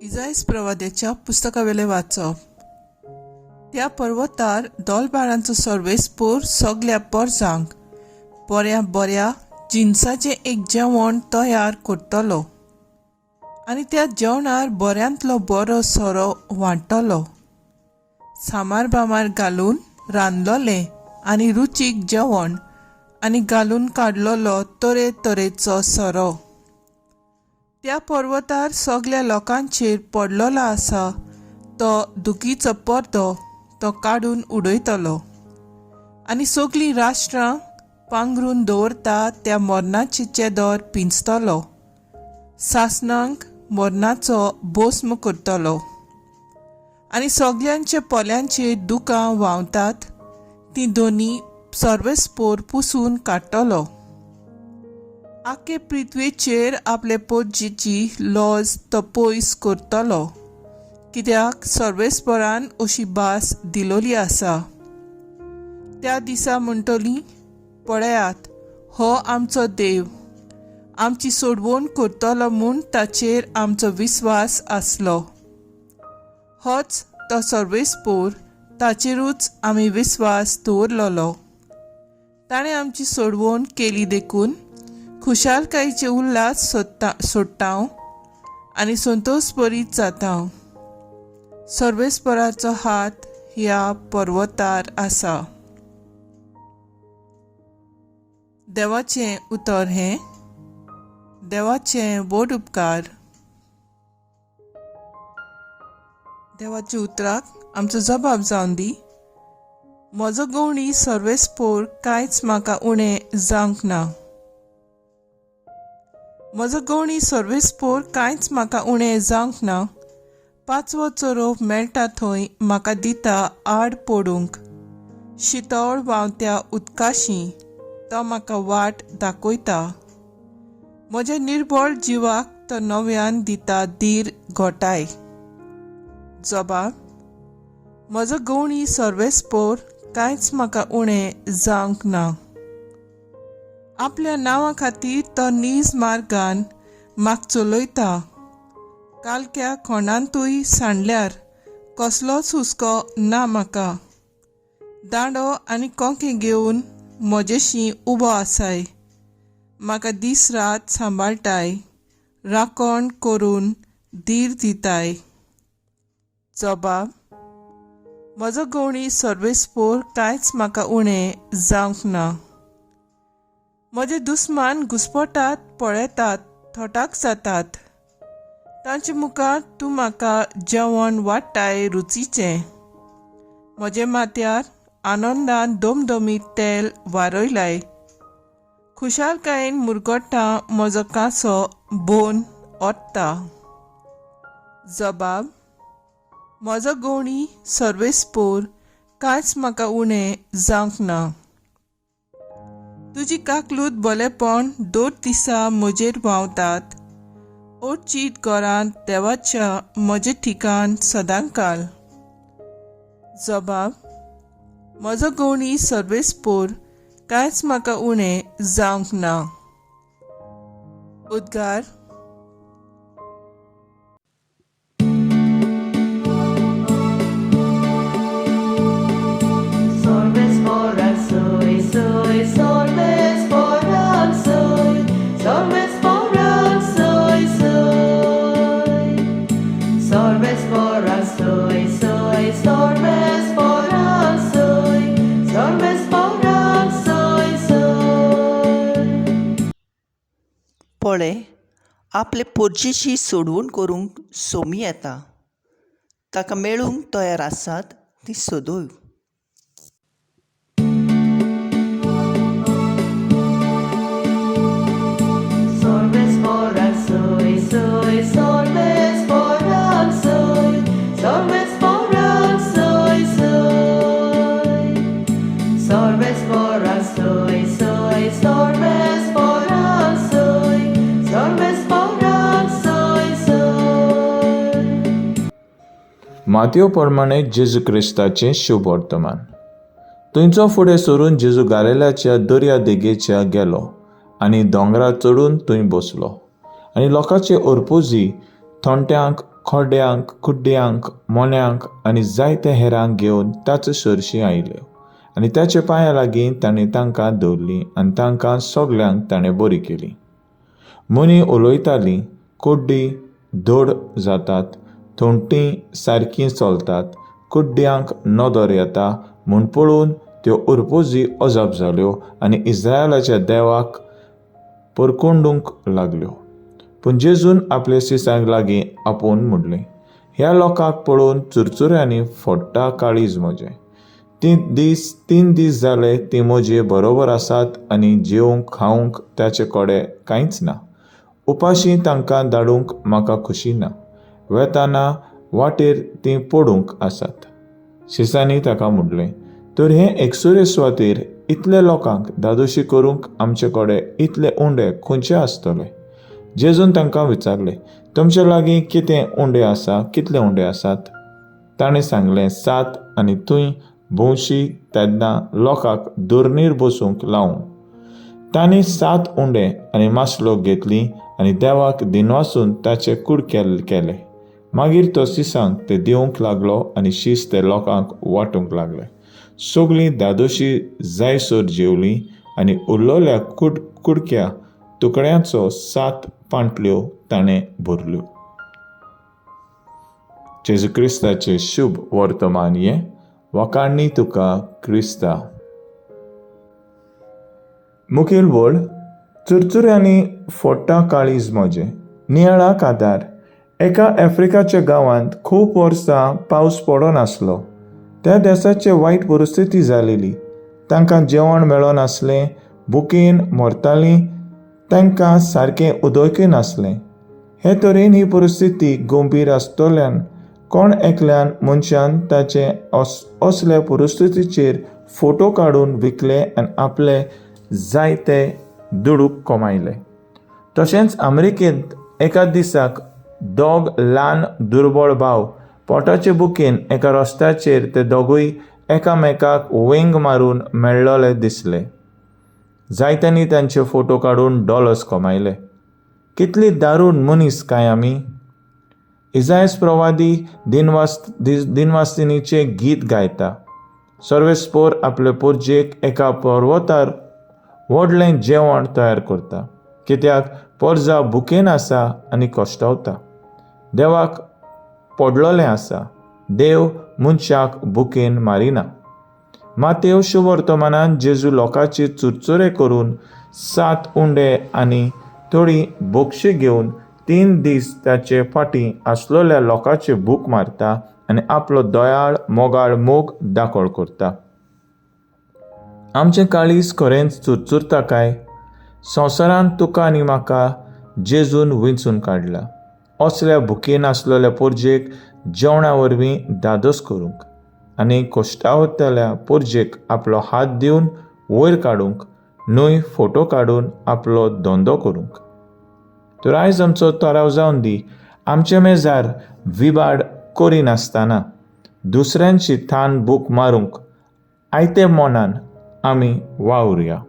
इजायस प्रवाद्याच्या पुस्तकावेलें वाचप. त्या पर्वतार दोलबारांचो सर्वेस्पोर सगल्या पोरसांक बऱ्या बऱ्या जिनसाचें एक जेवण तयार करतलो आनी त्या जेवणार बऱ्यांतलो बरो सोरो वांट्टलो. सामार बामार घालून रांदलोलें आनी रुचीक जेवण आनी घालून काडलोलो तरेतरेचो सोरो. त्या पर्वतार सगल्या लोकांचेर पडलोलो आसा तो दुखीचो पडदो तो काडून उडयतलो आनी सगलीं राष्ट्रां पांगरून दवरता त्या मरणाचे चेदोर पिंजतलो, सासणांक मरणाचो भस्म करतलो आनी सगल्यांच्या पोल्यांचेर दुकां व्हांवतात तीं दोनी सर्वेस्पोर पुसून काडटलो. आख्खे पृथ्वेचेर आपले पोटजीची लॉज तो पयस करतलो, कित्याक सर्वेस्परान अशी भास दिलोली आसा. त्या दिसा म्हणटली, पळयात हो आमचो देव, आमची सोडवण करतलो म्हूण ताचेर आमचो विस्वास आसलो. होच तो सर्वेस्पोर, ताचेरूच आमी विस्वास दवरलोलो. ताणें आमची सोडवण केली देखून खुशालकायेचे उल्हास सोदता सोडटा आनी संतोश बरीत जाता. सर्वेस्पराचो हात ह्या पर्वतार आसा. देवाचें उतर हें. देवाचें व्हड उपकार. देवाच्या उतराक आमचो जबाब जावन दी. म्हजो गवणी सर्वेस्पोर कांयच म्हाका उणें जावंक ना. म्हजो गवणी सर्वेस्पोर कांयच म्हाका उणें जावंक ना. पांचवो चरोव मेळटा थंय म्हाका दिता आड पडूंक. शितळ व्हांवत्या उदकाशी तो म्हाका वाट दाखयता. म्हज्या निर्बळ जिवाक तो नव्यान दिता धीर घोटाय. जबाब, म्हजो गवणी सर्वेस्पोर कांयच म्हाका उणें जावंक ना. आपल्या नांवा खातीर तो नीज मार्गान म्हाका चलयता. कालक्या खोणांतूय सांडल्यार कसलोच हुस्को ना म्हाका. दांडो आनी कोंके घेवन म्हजेशी उबो आसाय. म्हाका दीस रात सांबाळटाय, राखण करून धीर दिताय. जबाब, म्हजो गवणी सर्वेस्पोर कांयच म्हाका उणें जावंक ना. म्हजे दुस्मान घुस्पटात पळयतात थोटाक जातात. तांचे मुखार तूं म्हाका जेवण वाडटाय रुचीचें. म्हजे माथ्यार आनंदान दमदमीत तेल वारयलाय. खुशालकायेन मुरगट्टा म्हजो कांसो बोन ओत्ता. जबाब, म्हजो गवणी सर्वेस्पोर कांयच म्हाका उणें जावंक ना. तुजी काकलूत बलेपण दोन दिसा म्हजेर व्हांवतात. ओटचीत घरांत देवाच्या म्हजें ठिकाण सदांकाल. जबाब, म्हजो गवणी सर्वेस्पोर कांयच म्हाका उणें जावंक ना. उद्गार. पळे, आपले पोरजेशी सोडवण करूंक सोमी येता, ताका मेळूंक तयार आसात ती सदैव. मातयो प्रमाणे जेजू क्रिस्ताचें शुभ वर्तमान. थंयचो फुडें सरून जेजू गालेल्याच्या दर्या देगेच्या गेलो आनी दोंगरार चडून थंय बसलो आनी लोकांचे अर्पोजी थोंट्यांक खोड्यांक, कुड्ड्यांक, मोन्यांक आनी जायते हेरांक घेवन ताचे सरशीं आयल्यो आनी ताच्या पांया लागीं ताणें तांकां दवरलीं आनी तांकां सगल्यांक ताणें बरी केली. मोनी उलयतालीं, कुड्डी धड जातात, थोंटी सारकीं चलतात, कुड्ड्यांक नदर येता म्हूण पळोवन त्यो उरपोजी अजाप जाल्यो आनी इस्रायलाच्या देवाक परकोंडूंक लागल्यो. पूण जेजून आपल्या शिसांक लागीं आपोवन म्हणलें, ह्या लोकांक पळोवन चुरचुऱ्यांनी फोडटा काळीज म्हजें. तीन दीस जाले ती म्हजे बरोबर आसात आनी जेवंक खावंक ताचे कडेन कांयच ना. उपाशी तांकां धाडूंक म्हाका खुशी ना. वेताना वाटेर तीं पडूंक आसात. शिसांनी ताका म्हणलें, तर हे एकसुरे सुवातेर इतले लोकांक धादोशी करूंक आमचे कडेन इतले उंडे खंयचे आसतले? जेजून तांकां विचारलें, तुमचे लागीं कितें उंडे आसा, कितले उंडे आसात? ताणें सांगलें, 7. आनी थंय भोंवशी तेन्ना लोकांक दोरणीर बसूंक लावूं. तांणी 7 उंडे आनी मासलो घेतली आनी देवाक दिनवासून ताचे कुडके केले. मागीर तो शिसांक ते दिवंक लागलो आनी शीस ते लोकांक वांटूंक लागले. सगळीं धादोशी जायसर जेवलीं आनी उरलेल्या कुडक्या तुकड्यांचो 7 पांटल्यो ताणें भरल्यो. जेजू क्रिस्ताचें शुभ वर्तमान हें. वाखाणणी तुका क्रिस्ता. मुखेल वळ चुरचुऱ्यांनी फोडटा काळीज म्हजें. नियाळाक आदार. एका आफ्रिकाच्या गांवांत खूब वर्सां पावस पडनासलो. त्या देसाचे वायट परिस्थिती जालेली. तांकां जेवण मेळनासलें, भुकेन मरतालीं, तांकां सारकें उदकय नासलें. हे तरेन ही परिस्थिती गंभीर आसतल्यान कोण एकल्यान मनशान ताचे असल्या परिस्थितीचेर फोटो काडून विकले आनी आपले जायते दुडू कमायले. तशेंच अमेरिकेंत एका दिसाक दोग ल्हान दुर्बळ भाव पोटाचे बुकेन एका रस्त्याचेर ते दोगूय एकामेकाक वेंग मारून मेळ्ळले दिसले. जायत्यांनी तांचे फोटो काडून डॉलर्स कमायले. कितली दारूण मनीस काय आमी! इजायस प्रवादी दिनवास्तिनीचें गीत गायता. सर्वेस्पोर आपले पोरजेक एका पर्वतार व्हडलें जेवण तयार करता, कित्याक पोरजा भुकेन आसा आनी कश्टावता. देवाक पडलोलें आसा, देव मनशाक भुकेन मारिना. मातेव शुवर्तमानान जेजू लोकांची चुरचुरे करून 7 उंडे आनी थोडी बोक्षी घेवन 3 दीस ताचे फाटीं आसलेल्या लोकांची भूक मारता आनी आपलो दयाळ मोगाळ मोग दाखल करता. आमचें काळीज खरेंच चुरचुरता काय? संवसारांत तुका आनी म्हाका जेजून विंचून काडला असल्या भुकेन आसलेल्या पोरजेक जेवणा वरवीं धादोस करूंक आनी कश्टावतल्या पोरजेक आपलो हात दिवन वयर काडूंक, न्हय फोटो काडून आपलो धंदो करूंक. तर आयज आमचो थाराव जावन दी, आमच्या मेजार विबाड करिनासतना दुसऱ्यांची थान भूक मारूंक आयते मनान आमी वावरुया.